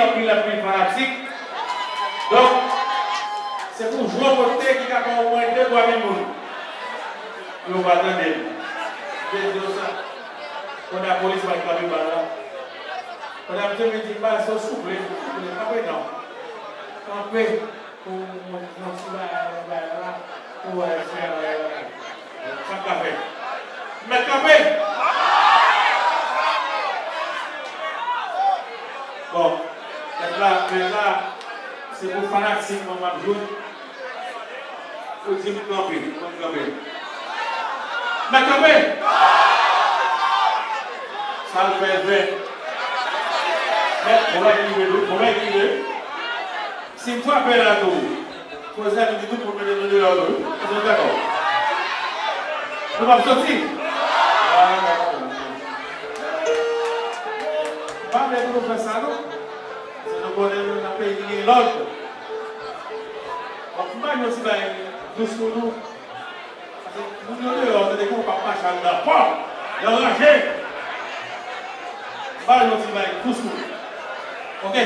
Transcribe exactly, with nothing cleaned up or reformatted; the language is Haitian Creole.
Anpil, anpil fanatik. Donk, se pou jwe yon kote ki ka ba omwen de, twa mil moun. Pou yo pa tande m. M te di yo sa. Pandan polis pa kanpe bal la. Pandan m te di bal, se souple, souple, kanpe non. Kanpe. Pou mwen, mwen ti bagay, bagay la, pou wè si bagay la. Sa m ka fè. M mèt kanpe. Bon, mèt la, mèt la, se pou fanatik mwen m ap jwe. Ou di m kanpe, mwen m kanpe. M mèt kanpe. Sa l fè ven. Mèt, bon bagay ki rive, bon bagay ki rive. Si m frape la tou, koze a nou di tout moun mete nou deyò tou, wi. Èske nou dakò? Nou p ap soti? Ah, dakò. M pa vle pou nou fè sa, non. Paske nou konnen nou nan peyi ki gen lòd. Bon, m ba nou yon ti bagay dous pou nou. Paske moun yo deyò, se te kou w ap mache anndan pò, yo ranje. M ba nou yon ti bagay dous pou nou. Oke?